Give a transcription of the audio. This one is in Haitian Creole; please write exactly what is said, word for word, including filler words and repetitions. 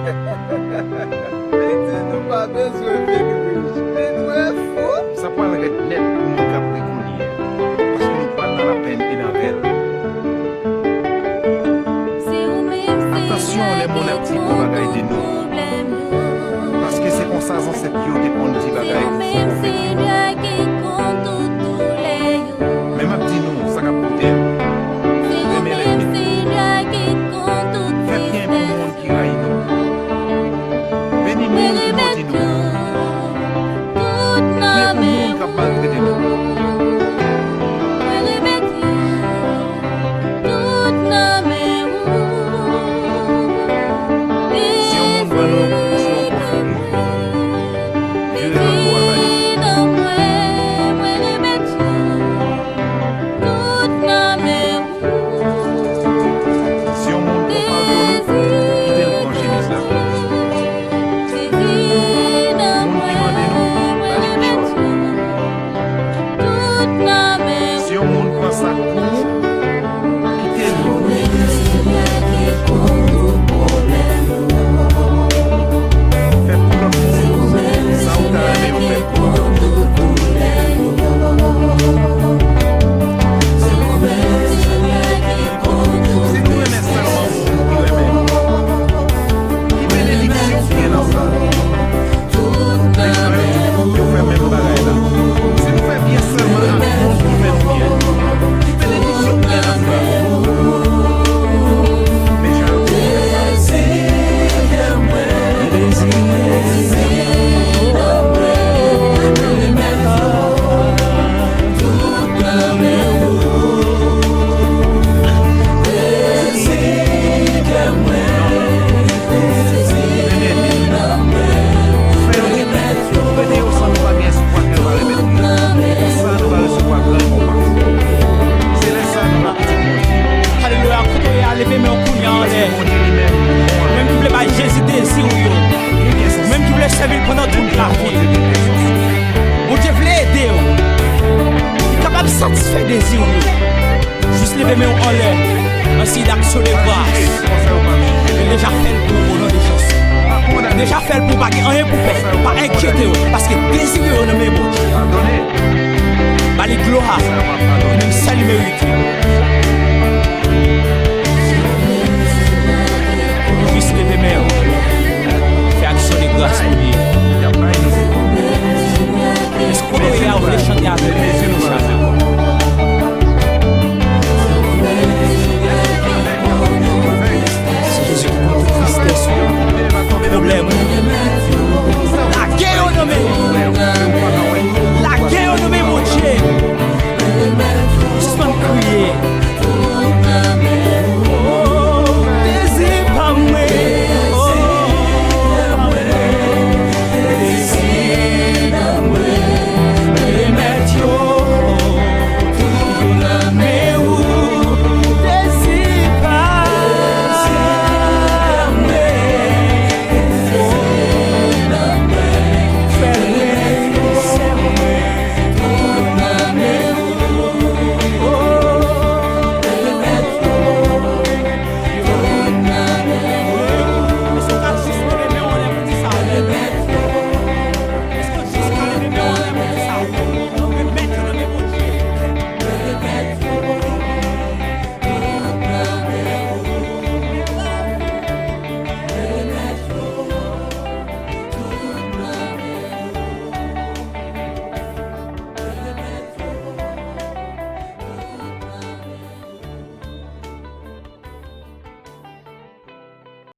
Li di nou pa bezwen vin rich. Li dwe fou. Sa pral rèd nèt pou moun k ap ri kounye a, paske nou pral nan lapenn e nan rèl. Atansyon lè moun ap di bon bagay de nou, paske se konsa zansèt yo te konn di bagay pou fè ofèt. Men m ap di nou sa k ap pote l. Renmen lènmi nou. Fè byen pou moun ki rayi nou. Beni moun ki modi nou. Priye pou moun k ap maltrete nou. Si yon moun ban nou yon kouch nan yon kòfri, vire do a ba li. Si yon moun pran fato nou, kite l pran chemiz la. Moun ki mande nou, ba li kich la. Si yon moun pran sak pou ou, kite l. Fè pou lòt moun sa ou ta renmen yo fè pou ou. Si nou renmen sèlman moun ki renmen nou, ki benediksyon ki gen nan sa? Yo fè menm bagay la. Si nou fè byen sèlman ak moun ki fè nou byen, ki benediksyon ki gen nan sa? Deja yo te fè sa. Fè yo renmen, rete yo san nou pa gen espwa ke yo va renmen nou. Konsa nou va resevwa gran konpa. Se lè sa nou va pitit Bondye. Alelouya, kote w ye a, leve men w kounye a anlè. Paske Bondye li menm, li bon. Ou menm ki vle bay Jezi dezi w yo. Ou menm ki vle sèvi l pandan tout lavi. Bondye vle ede w. Li kapab satisfè dezi w yo. Jis leve men w anlè, an siy d'aksyon de gras. Li deja fè l pou ou, o non de Jezi. Li deja fè l pou ou, pa gen anyen pou pè. Pa enkyete w, paske dezi w yo nan men Bondye. Ba li glwa, li menm sèl li merite.